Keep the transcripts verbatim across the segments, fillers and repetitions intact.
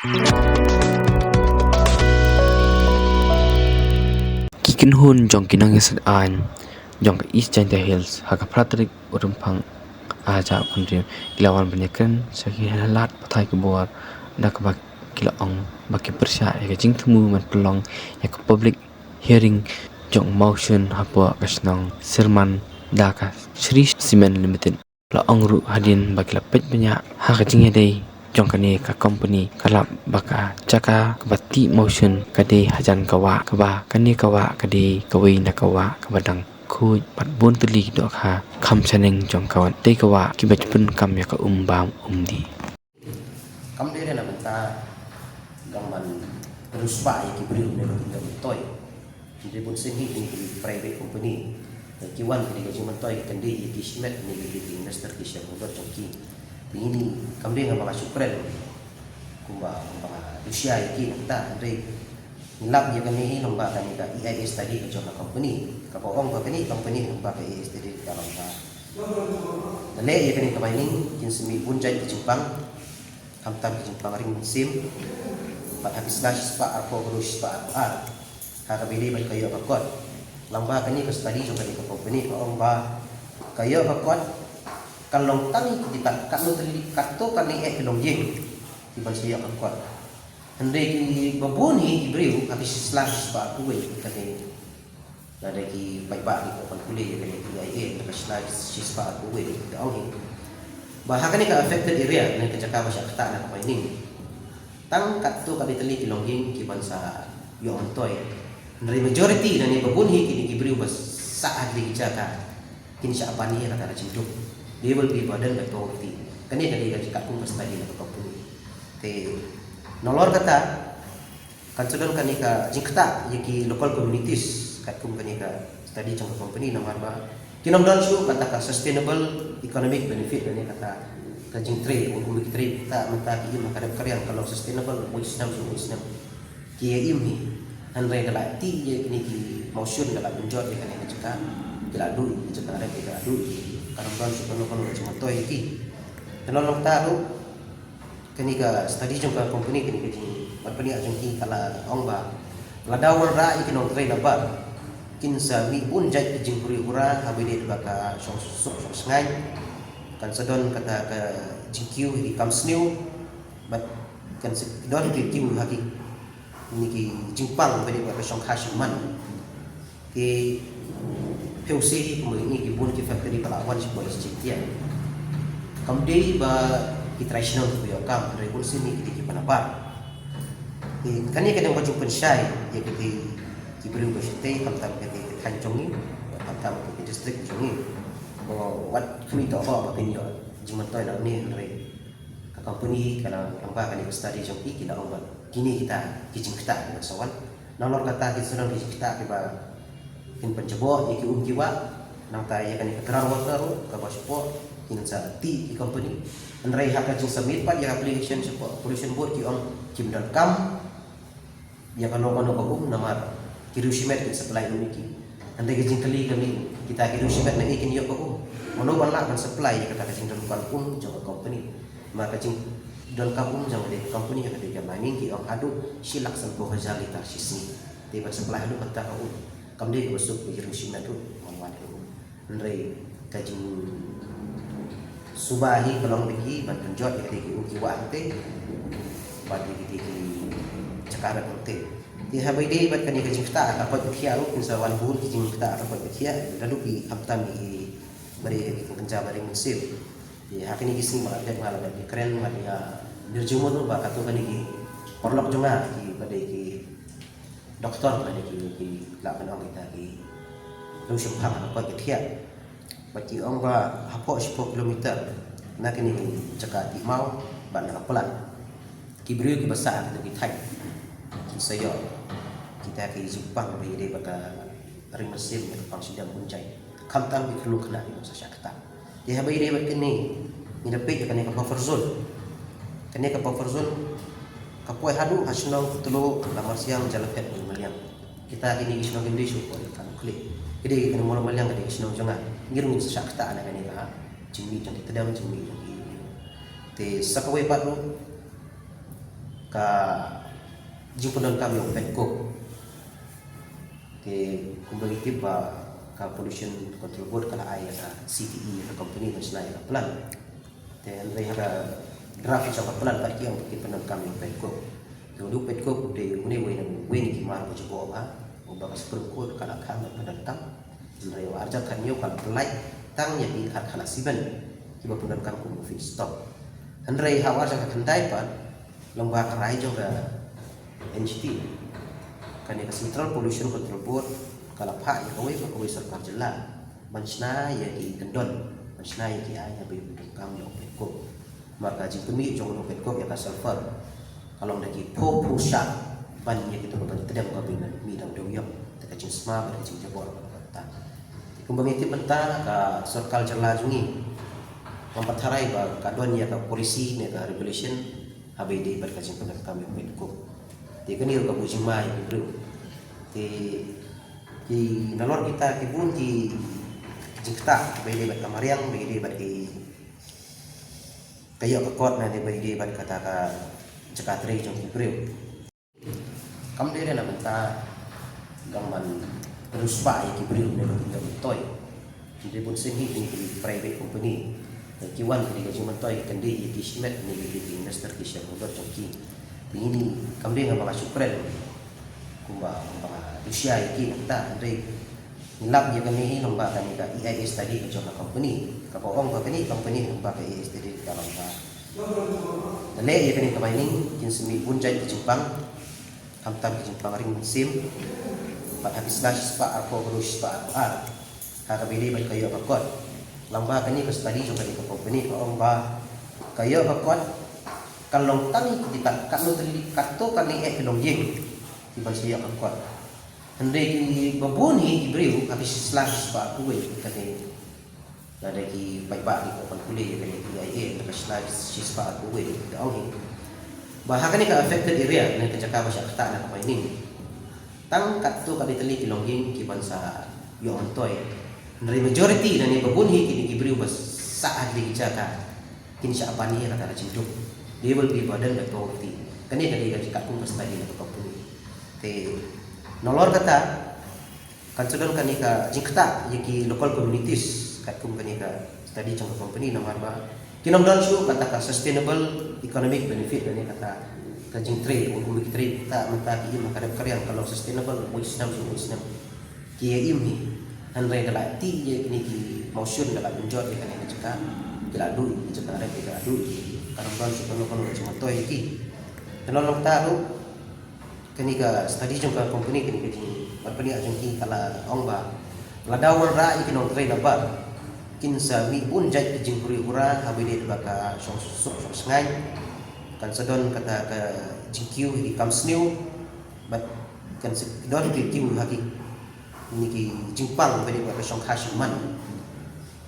Ki kynhun jong ki nongïasaid aiñ jong ka East Jaintia Hills ha ka phra tarik u Rymphang ar hajar arphew hynriew ki la wan ban ïakren sha ki halat pathai khubor da kaba ki la ong ba ki pyrshah ïa ka jingthmu ban pynlong ïa ka public hearing jong motion hapoh ka shnong Syrman da ka Shree Cement Limited. La ong ruh hadien ba ki la peit bniah ha ka jingïadei jong kane ka company ka lap ba ka jaka kaba tih motion ka dei hajan ka wah kaba kane ka wah ka dei kawei na ka wah kaba dang khuid bad bun tylli ki dohkha kham shaneng jong ka wat dei ka wah kiba jypynkam ïa ka um bam um dih. Kam dei na bynta dang ban riewspah ïa ki briew ne ba kin dang myntoi. Hynrei bun sien hi kine ki private company ki wan ki dei ka jingmyntoi ki kyndit ïa ki shimet ne ki dei ki investor ki shareholder jong ki. Te ini kam dei nga ba nga shu kren kumba kumba nga dusha ïa ki nangta hynrei ngi lap ïa kane hi lyngba kane ka E I A study ka jong ka company kaba ong ba kane company lyngba ka E I A study ka lyngba da leh ïa kane ka mining kin sa mih bun jait ki jingpang. Khamtam ki jingpang ring mynsiem bad ha ki sla shispah arphew bad shispah arphew ar ha kaba ïadei bad ka ïoh ka kot. Lyngba kane ka study jong kane ka company ka ong ba ka ïoh ka kot ka long tang ïa ki kat katno tylli katto katne eh ki longïing kiban sa ïoh ka kot. Hynrei kiba bun hi ki briew ha ki sla shispah arphew wei kane. Lada ki paidbah ki kwah ban pule ïa kane ka E I A na ka sla shispah arphew wei ka ong hi ba ha kane ka affected area ne ka jaka ba shah ktah na ka mining tang katto katne tylli ki longïing kiban sa ïoh myntoi. Hynrei majority lane ba bun hi kine ki briew ba sah ha kine ki jaka kin shah ban ïa kata ka jingduk. They will be burdened by poverty. Kane ka dei ka jingkatkum ka study na ka company. Te nalor kata kan sa don kane ka jingktah ïa ki local communities katkum kane ka study jong ka company namar ba kin ym don shuh kata ka sustainable economic benefit lane kata ka jingtrei kum ki trei ta mynta ki im ha ka dep ka riang ka long sustainable wei snem shuh wei snem ki ïa im hi. Hynrei da la tih ïa kine ki mawshun da la pynjot ïa kane ka jaka ki la duh ïa ka jaka rep ki la duh ïa ka nang don shuh kano kano ka jingmyntoi ïa ki. Te nalor kata ruh kane ka study jong ka company kane ka jingpynïaid jong ki ka la ong ba lada wanrah ïa ki nongtrei nabar kin sa mih bun jait ki jinghuri hura ha ba ïadei bad ka shongsuk shongshngaiñ. Kan sa don kata ka jingkiew ha ki kam sniew bad kan sa don ki kiew ha ki Kine ki jingpang ba dei ba ka shongkha shongman. Ki phew sien hi kumba kine ki bun ki factory ba la wan sha East Jaintia. Kam dei ba ki trai shnong ki ïoh kam, hynrei bun sien hi ki dei ki pynapar. Te kane ka dei ka jingpynshai ïa ki dei ki briew ba shatei, khamtam ki dei ki thaiñ jong ngi, khamtam ki district jong ngi. Ba wat khmih dohkha ba kin ïoh jingmyntoi nangne, hynrei ka company ka la lyngba kane ka study jong ki, ki la ong ba kine kita ki jingktah kiba sa wan. Nalor kata ki sa don ki jingktah kiba kin pynjaboh ïa ki um ki wah, nangta ïa kane ka ground water ruh kaba shapoh kin sa tih ki company. Hynrei ha ka jingsubmit pat ïa ka application shapoh pollution board ki ong kim donkam ïa kano kano ka um namar ki riew shimet kin supply um ïa ki. Hynrei ka jingkylli ka mih, kita ki riew shimet na ei kin ïoh ka um? Mano ban lah ban supply ïa kata ka jingdonkam um jong ka company? Namar ka jingdonkam um jong ka company ka dei ka mining ki ong haduh shi lak sanphew hajar litar shi sngi. Te ban supply haduh kata ka um, kam dei kaba suk ba ki riew shimet ruh ban wan ïa ka um. Hynrei ka jingsuba hi ka long ba ki ban pynjot ïa kata ki um ki wah te bad ïa kata ki jaka rep te. Te haba ïadei bad kane ka jingktah ka koit ka khiah ruh, kin sa wan bun ki jingktah ka koit ka khiah, naduh ki khamtam ïa ki ba dei ki kynja ba dei mynsiem. Te ha kine ki sngi ba la dep nga la dep ïakren bad ïa Mir Jingmut ruh ba katto katne ki paralok jong nga ki ba dei ki doktor ba dei ki, ki lah ban ong kita ki riew shemphang ha ka koit ka khiah. Bad ki ong ba hapoh shiphew kilometer na kine ki jaka tih maw bad na ka plant, ki briew kiba sah ha kito ki thaiñ kin sa ïoh kita ki jingpang ba ïadei bad ka ring mynsiem ne ka pang shadem bun jait. Khamtam ki khyllung khynnah kiba sa shah ktah. Te haba ïadei bad kane ngi da peit ïa kane ka buffer zone. Kane ka buffer zone ka poi haduh ha shnong Kutlo, Lamarsiang, Jalaphet, Mawlymaliang. Kita kine ki shnong kim dei shuh poi ha Nongkhlieh. Ki dei kane Mawlymaliang ka dei ka shnong jong nga. Ngi ruh ngin sa shah ktah na kane ka jingmih jong ki tdem, jingmih jong ki. Te sa kawei pat ruh Ka jingpyndonkam ïa u Petcoke. Te kumba ngi tip ba ka Pollution Control Board ka la ai ïa ka C T E ïa ka company ban shna ïa ka plant. Te hynrei ha ka draft jong ka plant pat ki ong ba kin pyndonkam ïa u Petcoke. Te u Petcoke u dei une uwei na uwei na ki mar ba jubor ba, uba ka Supreme Court ka la khang ban pyndonkam. Hynrei u arhajar khathynñiew ka la pynlait tang ïa ki karkhana cement kiba pyndonkam kum u feedstock. Hynrei ha u arhajar khatkhyndai pat, lyngba ka rai jong ka N G T, kane ka Central Pollution Control Board ka la phah ïa kawei pa kawei sorkar jylla ban shna ïa ki kyndon, ban shna ïa ki aiñ haba ïa pyndonkam ïa u Petcoke. Namar ka jingpynmih jong u Petcoke ïa ka sulphur ka long da ki phew phew shah ban ïa kito kiba pyntrei ka bynta mih da u dewïong. Te ka jingsma bad ka jingjabor ka long kata. Te kumba ngi tip mynta, ka sorkar jylla jong ngi kam pat tharai ba ka don ïa ka policy ne ka regulation haba ïadei bad ka jingpyndonkam ïa u Petcoke. Te kane ruh ka buh jingma ïa ki briew. Te ki nalor kita ki bun ki jingktah haba ïadei bad ka mariang, haba ïadei bad ki, ka ïoh ka kot, ne haba ïadei bad kata ka jaka trei jong ki briew. Kam dei re na bynta ka ban riewspah ïa ki briew ne ba kin ïoh myntoi. Hynrei bunsien hi kine ki private company, ki wan ki dei ka jingmyntoi, ki kyndit ïa ki shimet ne ïa ki investor, ki shareholder jong ki. Te ine i kam dei nga ba nga shu kren kumba, kumba nga dusha ïa ki, nangta hynrei ngi lap ïa kane hi lyngba kane ka E I A study ka jong ka company, kaba ong ba kane ka company lyngba ka E I A study ka long ba lada leh ïa kane ka mining kin sa mih bun jait ki jingpang, khamtam ki jingpang ring mynsiem. Bad ha ki sla shispah arphew, arphew shispah arphew ar, ha kaba ïadei bad ka ïoh ka kot, lyngba kane ka study jong kane ka company ka ong ba ka ïoh ka kot kan long tang ïa kita, katno tylli, katto katne eh ki longïing kiban sa ïoh ka kot. Hynrei kiba bun hi ki briew ha ki sla shispah arphew wei, kane lada ki paidbah ki ban pule ïa kane E I A, ka sla shispah arphew wei, ka ong hi ba ha kane ka affected area ne ka jaka ba shah ktah na ka mining, tang katto katne tylli ki longïing kiban sa ïoh myntoi. Hynrei majority lane ba bun hi kine ki briew ba sah ha kine ki jaka kin shah ban ïa kata ka jingduk. They will be burdened by poverty. Kane ka dei ka jingkatkum ka study na ka company. Te nalor kata kan sa don kane ka jingktah ïa ki local communities katkum kane ka study jong ka company, namar ba kin ym don shuh kata ka sustainable economic benefit lane kata ka jingtrei, kum ki trei kata mynta ki im ha ka dep ka riang, ka long sustainable wei snem sha wei snem. Ki ïa im hi. Hynrei da la tih ïa kine ki mawshun, da la pynjot ïa kane ka jaka, ki la duh ïa ki jaka rep, ki la duh ïa ki, kan ym don shuh kano kano ka jingmyntoi ïa ki. Te nalor kata ruh kane ka study jong ka company, kane ka jingpynïaid jong ki ka la ong ba lada wanrah ïa ki nongtrei nabar, kin sa mih bun jait ki jinghuri hura haba ïadei bad ka shongsuk shongsngain. Kan sa don kata ka jingkiew ha ki kam sniew, bad kan sa don ki kiew ha ki, kine ki jingpang ba dei bad ka shongkha shongman.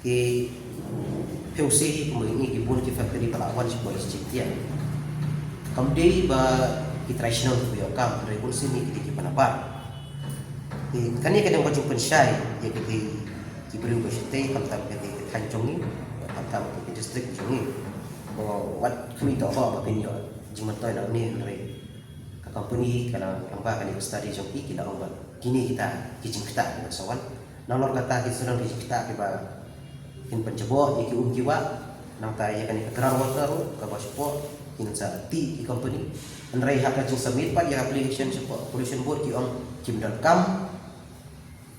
Te phi ïohi kumba ine ki bun ki factory ba la wan shapoh East Jaintia. Kam dei ba ki trai shnong kiba ïoh kam, hynrei bunsien ine ki dei kiba nabar. Te kane ka dei ka jingpynshai ïa kitei ki briew ba shatei, khamtam katei ka thaiñ jong ngi, khamtam katei ka district jong ngi. Ba wat khmih dohkha ba kin ïoh jingmyntoi nangne, hynrei ka company ka la, lyngba kane ka study jong ki, ki la ong ba kine kita ki jingktah kiba sa wan. Nalor kata ki sa don ki jingktah kiba kin pynjabok ïa ki um ki wah. Nangta ïa kane ka ground water ruh kaba shapoh kin sa tih ki company. Hynrei ha ka jingsubmit pat ïa ka application shapoh Pollution Board ki ong kim donkam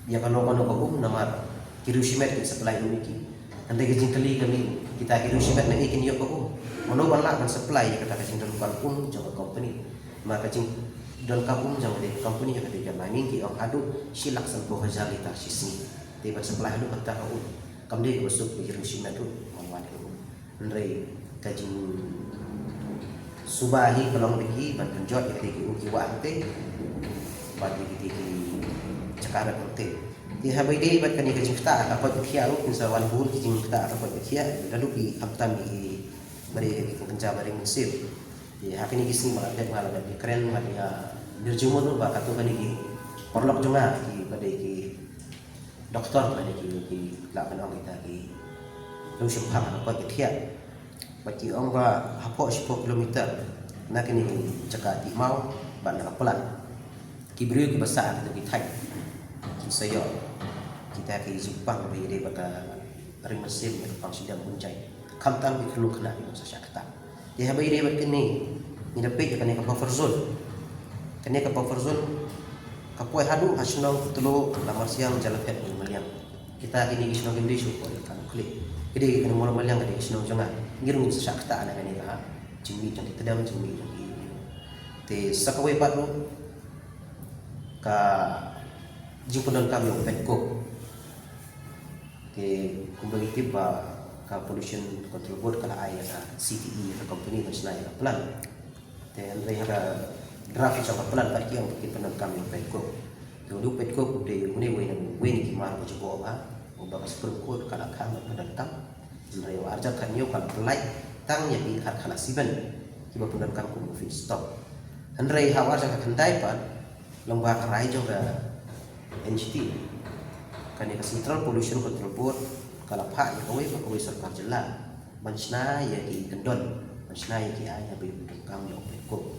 ïa kano kano ka um, namar ki riew shimet kin supply um ïa ki. Hynrei ka jingkylli ka mih, kita ki riew shimet naei kin ïoh ka um? Mano ban lah ban supply ïa kata ka jingdonkam um jong ka company? Namar ka jingdonkam um jong ka company, ka dei ka mining, ki ong haduh shi lak sanphew hajar litar shi sngi. Te ban supply haduh kata ka um, kam dei kaba suk ba ki riew shimet ruh ban wan ïa ka um. Hynrei ka jingsuba hi ka long da ki ban pynjot ïa kitei ki um ki wah hangtei bad ïa kitei ki jaka rep hangtei. Te haba ïadei bad kane ka jingktah ka koit ka khiah ruh, kin sa wan bun ki jingktah ka koit ka khiah, naduh ki khamtam ïa ki ba dei ki kynja ba ring mynsiem. Te ha kine ki sngi ba la dep nga la dep ïakren bad ïa Mir Jingmut ruh, ba katto katne ki paralok jong nga kiba dei ki doktor, ba dei ki, ki lah ban ong kita ki lungshemphang ha ka koit ka khiah. Bad ki ong ba hapoh shiphew kilometer Na kine ki jaka tih maw bad na ka plan, ki briew kiba sah ha kito ki thaiñ kin sa ïoh kita ki jingpang ba ïadei bad ka ring mynsiem ne ka pang shadem bun jait. Khamtam ki khyllung khynnah kiba sa shah ktah. Te haba ïadei bad kine, ngi da peit ïa kane ka buffer zone. Kane ka buffer zone ka poi haduh ha shnong Tloh, Lamarsiang, Jalaphet, Mawlai Maliang. Kita kine ki shnong kim dei shuh poi ha Nongkhlieh. Ki dei kane Mawlai Maliang, ka dei ki shnong jong nga. Ngi ruh ngin sa shah ktah na kane ka jingmih jong ki tdem, jingmih jong ki. Te sa kawei pat ruh, ka jingpyndonkam ïa u Petcoke. Te kumba ngi tip ba ka Pollution Control Board ka la ai ïa ka C T E, ïa ka company ban shna ïa ka plant. Te hynrei ha ka draft jong ka plant pat ki ong ba kin pyndonkam ïa u Petcoke. Te u Petcoke u dei une uwei na uwei na ki mar ba jubor ba, uba ka Supreme Court ka la khang ban pyndonkam. Hynrei ha u arhajar khathynñiew ka la pyllait tang ïa ki khatkhana siben kiba pyndonkam kum u feedstock. Hynrei ha u arhajar khatkhyndai pat, lyngba ka rai jong ka N G T, kane ka Central Pollution Control Board ka la phah ïa kawei pa kawei sorkar jylla ban shna ïa ki kyndon, ban shna ïa ki aiñ haba ïa pyndonkam ïa u Petcoke.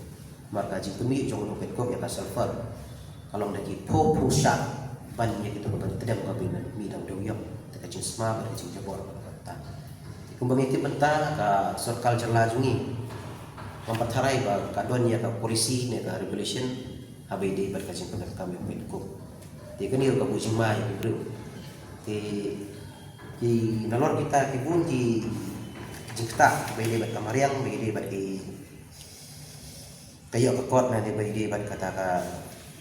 Namar ka jingpynmih jong u Petcoke ïa ka sulphur ka long da ki phew phew shah ban ïa kito kiba tdem, ka bym mih da u dewïong. Te ka jingsma bad ka jingjabor ka long kata. Kumba ngi tip mynta ka sorkar jylla jong ngi kam pat tharai ba ka don ïa ka policy ne ka regulation haba ïadei bad ka jingpyndonkam ïa u Petcoke. Te kane ruh ka buh jingma ïa ki briew. Te ki nalor kita ki bun ki jingktah ba ïadei bad ka mariang, ba ïadei bad ki, ka ïoh ka kot ne ba ïadei bad kata ka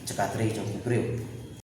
jaka trei jong ki briew.